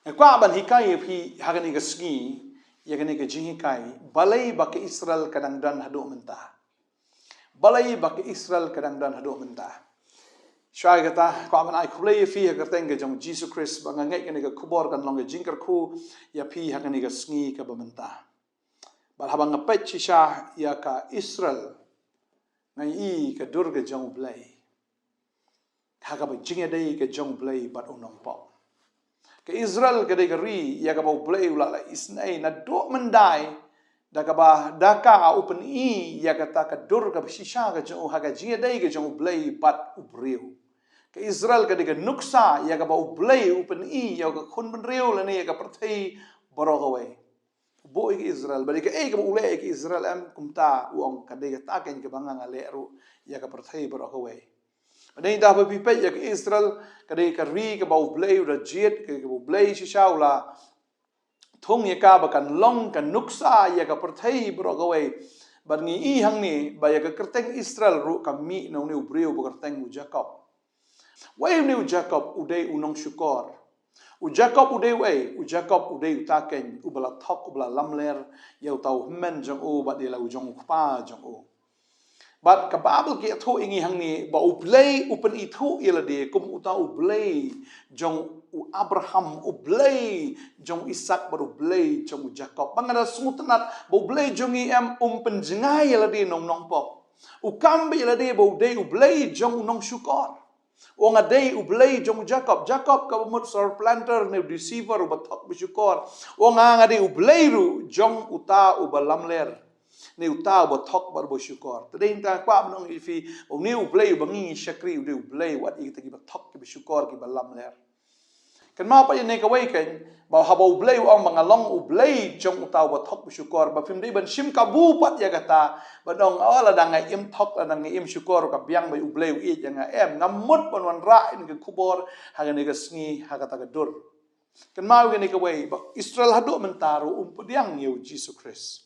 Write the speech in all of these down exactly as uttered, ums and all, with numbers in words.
Nga kwah ban hikai ïa phi ha kane ka sngi, ïa kane ka jinghikai, balei ba ka Israel ka dang don haduh mynta. Balei ba ka Israel ka dang don haduh mynta. Shuwa kata, kwah ban ai khublei ïa phi ha ka kyrteng ka jong Jisu Khrist, ba nga ngeit kane ka khubor kan long ka jingkyrkhu ïa phi ha kane ka sngi kaba mynta. Bad haba nga peit shisha ïa ka Israel, nga i ka dur ka jong U Blei. Ha kaba jingïadei ka jong U Blei bad u nongpop. Ka Israel ka dei ka ri ïa kaba U Blei u la la isynei naduh myndai, da kaba da ka u pyni ïa kata ka dur kaba shisha ka jong u ha ka jingïadei ka jong U Blei bad u briew. Ka Israel ka dei ka nuksa ïa kaba U Blei u pyni ïa ka khun bynriew lane ïa ka pyrthei baroh kawei. U buh ïa ka Israel, bad ïa kaei kaba u leh ïa ka Israel em, kumta u ong ka dei kata keiñ kaba nga nga leh ruh ïa ka pyrthei baroh kawei. Bad dei da ba phi peit ïa ka Israel, ka dei ka ri kaba U Blei u da jied, ka dei kaba U Blei shisha u la thung ïa ka ba kan long ka nuksa ïa ka pyrthei baroh kawei. Bad ngi i hangne ba ïa ka kyrteng Israel ruh ka mih na une u briew ba kyrteng u Jakob. Wei une u Jakob u dei u nongshukor. U Jakob u dei wei, u Jakob u dei uta keiñ uba la thok, uba la lamler ïa uta u hynmen jong u bad ïa la u jong u kpa jong u. Bad ka Baibl ka ïathuh ïa ngi hangne ba U Blei u pynithuh ïa lade kum uta U Blei jong u Abraham, U Blei jong u Isak bad U Blei jong u Jakob. Ba nga da sngewtynnat ba U Blei jong ngi em um pynjngai ïa lade nong nongpop. U kam beit ïa lade ba u dei U Blei jong u nongshukor. U ong nga dei U Blei jong u Jakob. Jakob kaba mut sor planter ne u deceiver uba thok ba shukor. U ong nga nga dei U Blei ruh jong uta uba lamler, ne uta uba thok bad uba shukor. Te dei nta kwah ban ong ïa phi, une U Blei uba ngi shakri u dei U Blei wat ïa kita kiba thok kiba shukor kiba lamler. Kynmaw pat ïa ne kawei keiñ, ba haba U Blei u ong ba nga long U Blei jong uta uba thok ba shukor, ba phim dei ban shim kabu pat ïa kata, ban ong, oh, lada nga im thok, lada nga im shukor, ka biang ba U Blei u ïeit ïa nga em. Nga mut ban wanrah ïa kane ka khubor ha kane ka sngi ha kata ka dur. Kynmaw ïa kane kawei, ba Israel haduh mynta ruh um pdiang ïa U Jisu Khrist.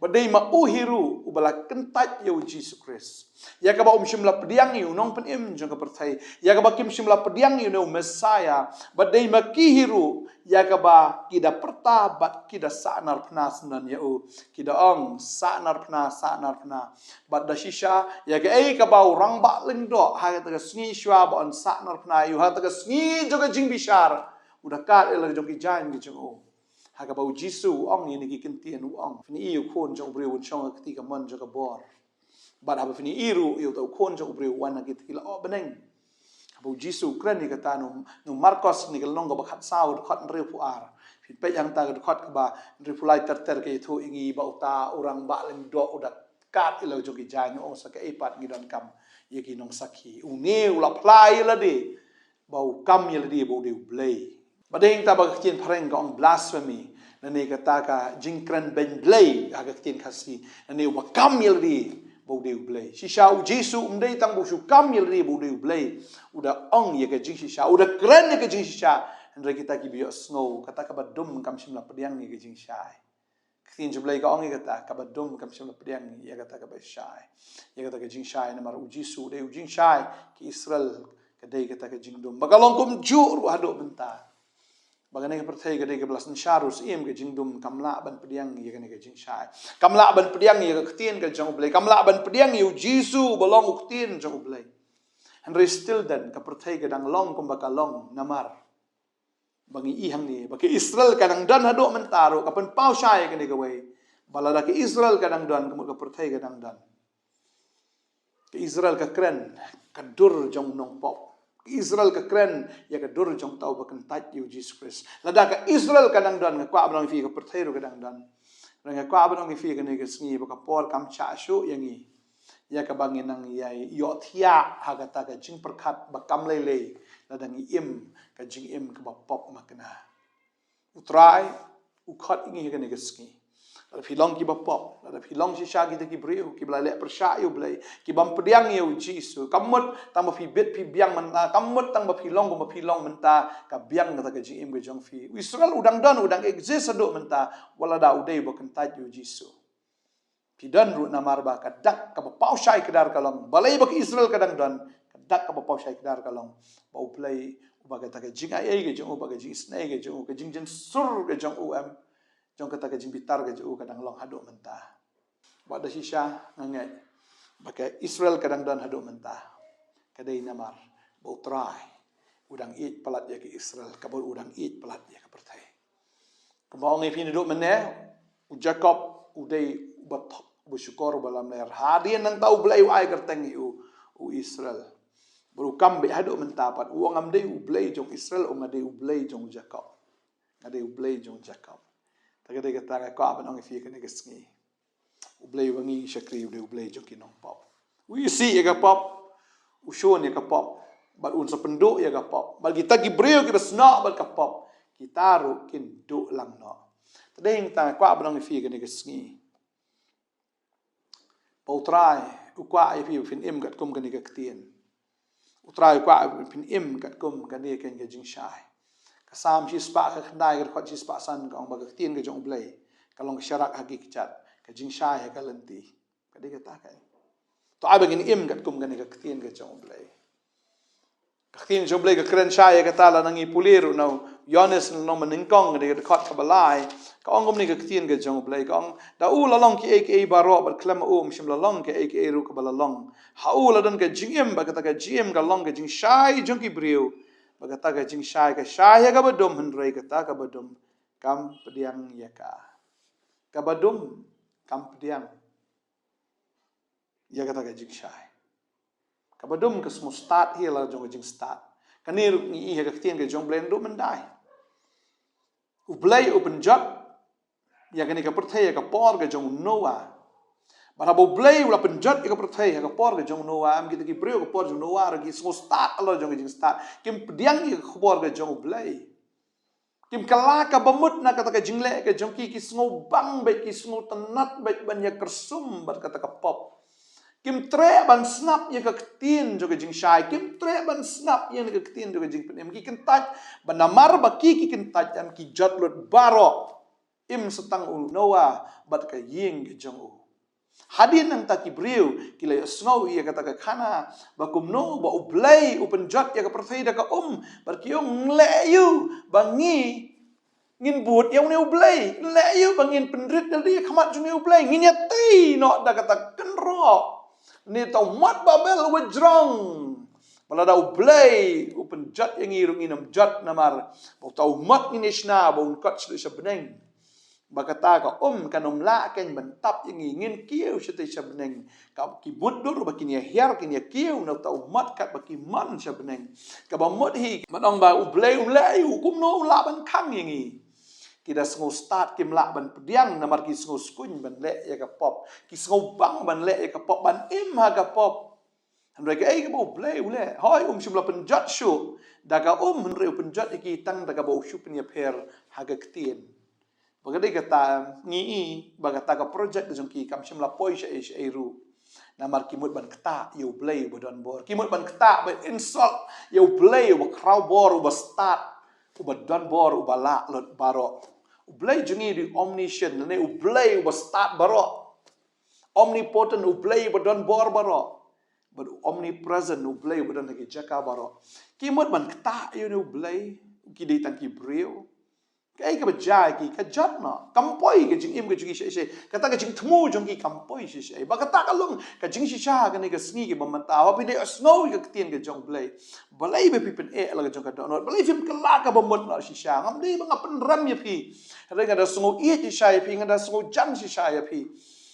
Ba dei ma u hi ruh uba la kyntait ïa U Jisu Khrist. Ïa kaba um shym la pdiang ïa u nongpynim jong ka pyrthei. Ïa kaba kim shym la pdiang ïa une u Messiah. Ba dei ma ki hi ruh ïa kaba ki da pyrta bad ki da sahnarphna syndon ïa u. Ki da ong sahnarphna, sahnarphna. Bad da shisha ïa kaei kaba u rangbah lyngdoh ha kata ka sngi shuwa ba un sahnarphna ïa u ha kata ka sngi jong ka jingbishar, u da kad ïa la jong ki jaiñ ki jong u. Ha kaba U Jisu u ong ïa kine ki ktien u ong, phin ïohi ïa u Khun jong u briew un shong ha ka kti kamon jong ka bor. Bad haba phin ïohi ruh ïa uta u Khun jong u briew u wan ha kita ki lyoh bneng. Haba U Jisu u kren ïa kata na u, na u Markos kane ka lynnong kaba khatsaw, dkhot hynriewphew ar. Phin peit ïa kata ka dkhot kaba hynriewphew lai ter ter ka ïathuh ïa ngi ba uta u rangbah lyngdoh u da kad ïa la jong ki jaiñ, u ong sa kaei pat ngi donkam ïa ki nongsakhi. Une u la phla ïa lade ba u kam ïa lade ba u dei U Blei. Ba dei nta ba ka ktien phareng ka ong blasphemy, lane kata ka jingkren beiñ Blei ha ka ktien Khasi, lane uba kam ïa lade ba u dei U Blei. Shisha U Jisu um dei tang ba u shu kam ïa lade ba u dei U Blei. U da ong ïa ka jingshisha, u da kren ïa ka jingshisha. Hynrei kita kiba ïohsngew, kata kaba dum kam shym la pdiang ïa ka jingshai. Ka ktien jong U Blei ka ong ïa kata, kaba dum kam shym la pdiang ïa kata kaba shai. Ïa kata ka jingshai, namar U Jisu u dei u jingshai, ka Israel ka dei kata ka jingdum. Ba ka long kumjuh ruh haduh mynta. Ba kane ka pyrthei ka dei kaba la synshar ruh, siem ka jingdum kam lah ban pdiang ïa kane ka jingshai. Kam lah ban pdiang ïa ka ktien ka jong U Blei. Kam lah ban pdiang ïa U Jisu ba long u ktien jong U Blei. Hynrei still then ka pyrthei ka dang long kumba ka long namar ba ngi i hangne ba ka Israel ka dang don haduh mynta ruh, ka pynpaw shai ïa kane kawei. Ba lada ka Israel ka dang don, ka mut ka pyrthei ka dang don. Ka Israel ka kren ka dur jong u nongpop. Ka Israel ka kren ïa ka dur jong uta uba kyntait ïa U Jisu Khrist. Lada ka Israel ka dang don, nga kwah ban ong ïa phi ka pyrthei ruh ka dang don. Nga kwah ban ong ïa phi kane ka sngi ba ka por kam shah shuh ïa ngi. Ïa kaba ngin nang ïai ïohthiah ha kata ka jingpyrkhat ba kam lei lei lada ngi im ka jingim kaba pop makna. U Trai u khot ïa ngi ha kane ka sngi. Lada phi long kiba pop, lada phi long shisha kita ki briew kiba la leh pyrshah ïa U Blei, ki bym pdiang ïa U Jisu, kam mut tang ba phi bit phi biang mynta, kam mut tang ba phi long kumba phi long mynta, ka biang kata ka jingim ka jong phi. U Israel u dang don, u dang exist haduh mynta, wat lada u dei uba kyntait ïa U Jisu. Phi don ruh namar ba ka dak kaba paw shai kdar ka long balei ba ka Israel ka dang don, ka dak kaba paw shai kdar ka long ba U Blei uba kata ka jingaiei ka jong u, ba ka jingisynei ka jong u, ka jingjynsur ka jong u em, jong kata ka jingbitar ka jong u ka dang long haduh mynta. Bad da shisha nga ngeit ba ka Israel ka dang don haduh mynta ka dei namar ba U Trai u dang ïeit palat ïa ka Israel kaba u dang ïeit palat ïa ka pyrthei. Kumba ong ïa phi naduh mynne, u Jakob u dei uba thok, uba shukor, uba lamler. Hadien nangta U Blei u ai kyrteng ïa u, u Israel. Bad u kam beit haduh mynta pat, u ong ngam dei U Blei jong Israel, u ong nga dei U Blei jong Jakob. Nga dei U Blei jong Jakob. Te ka dei kata nga kwah ban ong ïa phi kane ka sngi. U Blei uba ngi shakri u dei U Blei jong ki nongpop. U isih ïa ka pop, u shun ïa ka pop, bad un sa pynduh ïa ka pop. Bad kita ki briew kiba snoh bad ka pop, kita ruh kin duh lang noh. Te dei kata nga kwah ban ong ïa phi kane ka sngi. Ba U Trai u kwah ïa phi ba phin im katkum kane ka ktien. U Trai u kwah ïa phi ba phin im katkum kane ka jingshai. Ka Salm shispah khyndai, ka dkhot shispah san ka ong ba ka ktien ka jong U Blei ka long ka sharak ha ki kjat, ka jingshai ha ka lynti. Ka dei kata ka. To ai ba ngin im katkum kane ka ktien ka jong U Blei. Ka ktien jong U Blei ka kren shai ïa kata, lada ngi pule ruh na u Ïoannis lynnong banyngkong, ka dei ka dkhot kaba lai. Ka ong kumne ka ktien ka jong U Blei, ka ong, da u la long kiei kiei baroh, bad khlem ma u ym shym la long kiei kiei ruh kaba la long. Ha u la don ka jingim, bad kata ka jingim ka long ka jingshai jong ki briew. Bad kata ka jingshai ka shai ïa kaba dum, hynrei kata kaba dum kam pdiang ïa ka. Kaba dum kam pdiang ïa kata ka jingshai. Kaba dum ka sngewstad hi la jong ka jingstad. Kane ruh ngi ïohi ha ka ktien ka jong U Blei naduh mynta. U Blei u pynjot ïa kane ka pyrthei ha ka por ka jong u Noah. Bad haba U Blei u la pynjot ïa ka pyrthei ha ka por ka jong u Noah, em, kita ki briew ha ka por jong u Noah ruh ki sngewstad la jong ka jingstad. Kim pdiang ïa ka khubor ka jong U Blei. Kim kylla kaba mut na kata ka jingleh ka jong ki, ki sngewbang beit, ki sngewtynnat beit ban ïakyrsum bad kata ka pop. Kim treh ban sngap ïa ka ktien jong ka jingshai, kim treh ban sngap ïa ka ktien jong ka jingpynim. Ki kyntait, bad namar ba ki, ki kyntait, em, ki jot lut baroh. Im sa tang u Noah bad ka ïing ka jong u. Hadien nangta ki briew ki la ïohsngew ïa kata ka khana, ba kumno ba U Blei u pynjot ïa ka pyrthei da ka um, bad ki ong, leh ïa u ba ngi, ngin bud ïa une U Blei, leh ïa u ba ngin pynrit da lade ha khmat jong une U Blei, ngin ïatei noh da kata ka kynroh. Une uta u mat Babel uba jrong. Ba lada U Blei u pynjot ïa ngi ruh ngin ym jot namar ba uta u mat ngin ïashna ba un kot sha bneng. Ba kata ka um kan ym lah kein ban tap ïa ngi, ngin kiew shatei sha bneng. Ka ki mutdur ba kin ïa hiar, kin ïa kiew na uta u mat katba ki mon sha bneng. Kaba mut hi, ban ong ba U Blei u leh ïa u, kumno u lah ban khang ïa ngi. Ki da sngewstad, kim lah ban pdiang namar ki sngewskun ban leh ïa ka pop. Ki sngewbang ban leh ïa ka pop, ban im ha ka pop. Hynrei kaei kaba U Blei u leh? Hooid, um shym la pynjot shuh da ka um, hynrei u pynjot ïa ki tang da kaba u shu pynïapher ha ka ktien. Ba ka dei kata ngi i ba kata ka projek ka jong ki kam shym la poi shaei shaei ruh. Namar ki mut ban ktah ïa U Blei uba don bor. Ki mut ban ktah, ban insult ïa U Blei uba khraw bor, uba stad, uba don bor, uba lah lut baroh. U Blei jong ngi u dei omniscient, lane U Blei uba stad baroh. Omnipotent, U Blei uba don bor baroh. Bad u omnipresent, U Blei uba don ha ki jaka baroh. Ki mut ban ktah ïa une U Blei, ki dei tang ki briew. Kaei kaba jia ïa ki, ka jot noh. Kam poi ka jingim ka jong ki shaei shaei. Kata ka jingthmu jong ki kam poi shaei shaei. Ba kata ka long ka jingshisha kane ka sngi kaba mynta. Haba phi dei ïohsngew ïa ka ktien ka jong U Blei, balei ba phi pyneh la ka jong ka dohnud? Balei phim kylla kaba mut noh shisha? Ngam dei ba nga pynrem ïa phi. Hynrei nga da sngew ïeit shisha ïa phi, nga da sngew jan shisha ïa phi.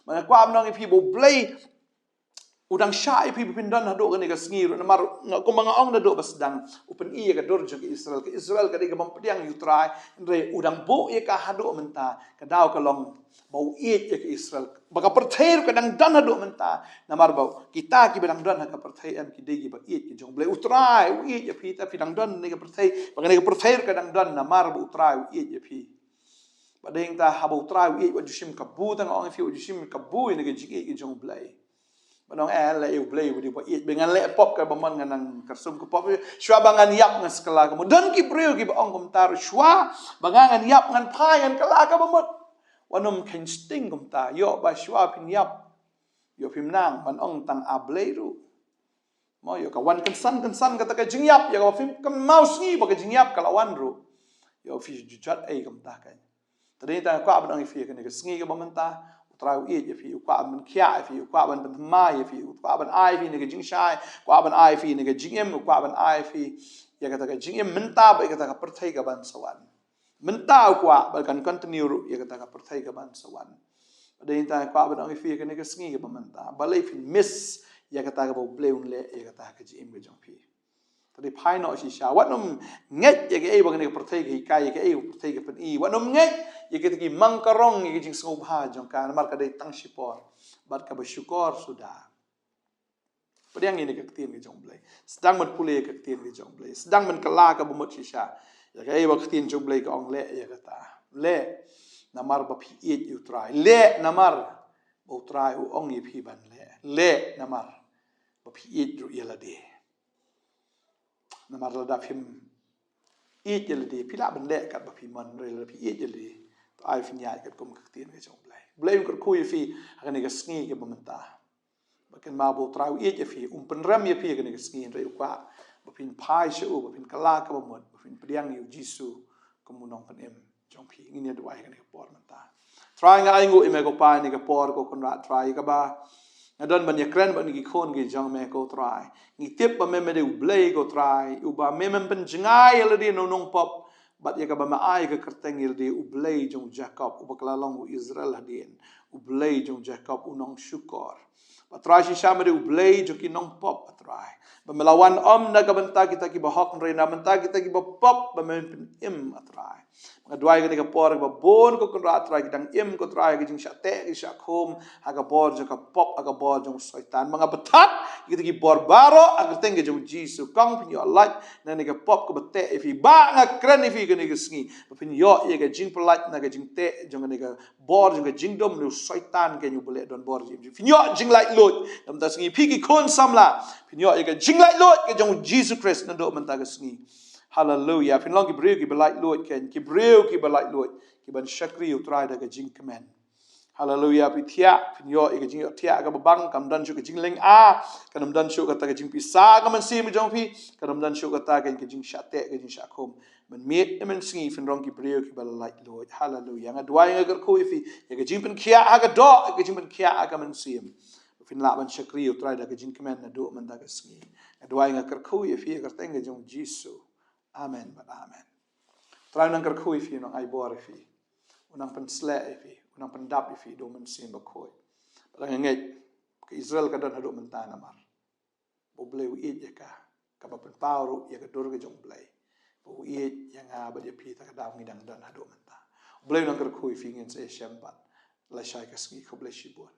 Ba nga kwah ban ong ïa phi ba U Blei u dang shah ïa phi ba phin don haduh kane ka sngi ruh, namar nga, kumba nga ong naduh ba sdang, u pyni ïa ka dur jong ka Israel. Ka Israel ka dei kaba ym pdiang ïa U Trai, hynrei u dang buh ïa ka haduh mynta. Ka daw ka long ba u ïeit ïa ka Israel. Ba ka pyrthei ruh ka dang don haduh mynta, namar ba kita kiba dang don ha ka pyrthei em ki dei kiba ïeit ki jong U Blei. U Trai u ïeit ïa phi, te phi dang don ha ka pyrthei. Ba kane ka pyrthei ruh ka dang don namar ba U Trai u ïeit ïa phi. Ba dei nangta haba U Trai u ïeit, wat ju shim kabu, tang ong ïa phi, wat ju shim kabu ïa kane ka jingïeit ka jong U Blei. Ban ong, eh, leh ïa U Blei uba dei uba ïeit, ba ngan leh pop kaba mon, ngan nang kyrsum ka pop. Shuwa ba ngan ïap ngan sa kylla ka mut. Don ki briew kiba ong kumta ruh, shuwa ba nga ngan ïap ngan phai ngan kylla kaba mut. Wat nym kheiñ sting kumta, ïoh ba shuwa phin ïap, ïoh phim nang ban ong tang A Blei ruh. Mo, ïoh ka wan kynsan kynsan kata ka jingïap, ïoh ka phim kynmaw sngi ba ka jingïap ka la wan ruh. Ïoh phi ju jot ei kumta ka. Te dei tang kwah ban ong ïa phi kane ka sngi kaba mynta, U Trai u ïeit ïa phi, u kwah ban pynkhiah ïa phi, u kwah ban pynthymmai ïa phi, u kwah ban ai ïa phi ne ka jingshai, u kwah ban ai ïa phi ne ka jingim, u kwah ban ai ïa phi ïa kata ka jingim mynta bad ïa kata ka pyrthei kaban sa wan. Mynta u kwah bad kan continue ruh ïa kata ka pyrthei kaban sa wan. Dei tang kwah ban ong ïa phi kane ka sngi kaba mynta, balei phin miss ïa kata kaba U Blei un leh ïa kata ka jingim ka jong phi. Te dei phai noh shisha. Wat nym ngeit ïa kaei ba kane ka pyrthei ka hikai, ïa kaei ka pyrthei ka pyni. Wat nym ngeit ïa kita ki mang ka rong, ïa ki jingsngewbha jong ka, namar ka dei tang shipor bad kaba shukor suda. Pdiang ïa kane ka ktien ka jong U Blei. Sdang ban pule ïa ka ktien ka jong U Blei. Sdang ban kylla kaba mut shisha ïa kaei ba ka ktien jong U Blei ka ong. Leh ïa kata. Leh namar ba phi ïeit ïa U Trai. Leh namar ba U Trai u ong ïa phi ban leh. Leh namar ba phi ïeit ruh ïa lade. Namar lada phim ïeit ïa lade, phi lah ban leh kat ba phi mon, hynrei lada phi ïeit ïa lade, to ai phin ïaid katkum ka ktien ka jong U Blei. U Blei un kyrkhu ïa phi ha kane ka sngi kaba mynta. Ba kynmaw ba U Trai u ïeit ïa phi, um pynrem ïa phi ha kane ka sngi, hynrei u kwah ba phin phai sha u, ba phin kylla kaba mut, ba phin pdiang ïa U Jisu kum u nongpynim jong phi. Ngin ïa duwai ha kane ka por mynta. Trai, nga ainguh ïa me ko Pa ha kane ka por ko Kynrad Trai, kaba nga don ban ïakren bad kine ki khun ki jong me ko Trai. Ngi tip ba me me dei U Blei ko Trai, uba me mem pynjngai ïa lade na u nongpop, bad ïa kaba me ai ka kyrteng ïa lade U Blei jong u Jakob, uba ka la long u Israel hadien, U Blei jong u Jakob u nongshukor. Ba Trai shisha me dei U Blei jong ki nongpop, ba Trai. Ba me la wan ym na ka bynta kita kiba hok, hynrei na bynta kita kiba pop, ba me pynim, ba Trai. Nga duwai kane ka por ba bun ko Kynrad Trai ki dang im ko Trai ha ka jingshah teh, ki shah khum, ha ka bor jong ka pop, ha ka bor jong u Soitan. Ba nga batai kita ki bor baroh ha ka kyrteng ka jong U Jisu. Kong phin ïoh lait na kane ka pop kaba teh ïa phi. Ba nga kren ïa phi kane ka sngi ba phin ïoh ïa ka jingpyllait na ka jingteh jong kane ka bor jong ka jingdum u Soitan, kane uba leh donbor jingim. Phin ïoh jinglaitluid. Naduh mynta ka sngi phi ki khun samla, phin ïoh ïa ka jinglaitluid ka jong U Jisu Khrist naduh mynta ka sngi. Haleluia. Phin long ki briew kiba laitluid, kane ki briew kiba laitluid, kiban shakri ïa U Trai da ka jingkmen. Haleluia. Phi thiah, phin ïoh ïa ka jingïohthiah kaba bang, kam don shuh ka jinglynga, kam don shuh kata ka jingpisa ka mynsiem ka jong phi, kam don shuh kata ka jingshah teh, ka jingshah khum. Mynmiet ne mynsngi phin long ki briew kiba laitluid. Haleluia. Nga duwai, nga kyrkhu ïa phi ïa ka jingpynkhiah ha ka doh, ïa ka jingpynkhiah ha ka mynsiem. Phin lah ban shakri ïa U Trai da ka jingkmen naduh mynta ka sngi. Nga duwai, nga kyrkhu ïa phi ha ka kyrteng ka jong U Jisu. Amen bad amen. U Trai u nang kyrkhu ïa phi, u nang ai bor ïa phi, u nang pynshlur ïa phi, u nang pyndap ïa phi da U Mynsiem Bakhuid. Bad nga ngeit ka Israel ka don haduh mynta namar ba U Blei u ïeit ïa ka, kaba pynpaw ruh ïa ka dur ka jong U Blei ba u ïeit ïa nga bad ïa phi. Ta ka daw ngi dang don haduh mynta. U Blei u nang kyrkhu ïa phi. Ngin sa ïashem pat lashai ka sngi. Khublei shibun.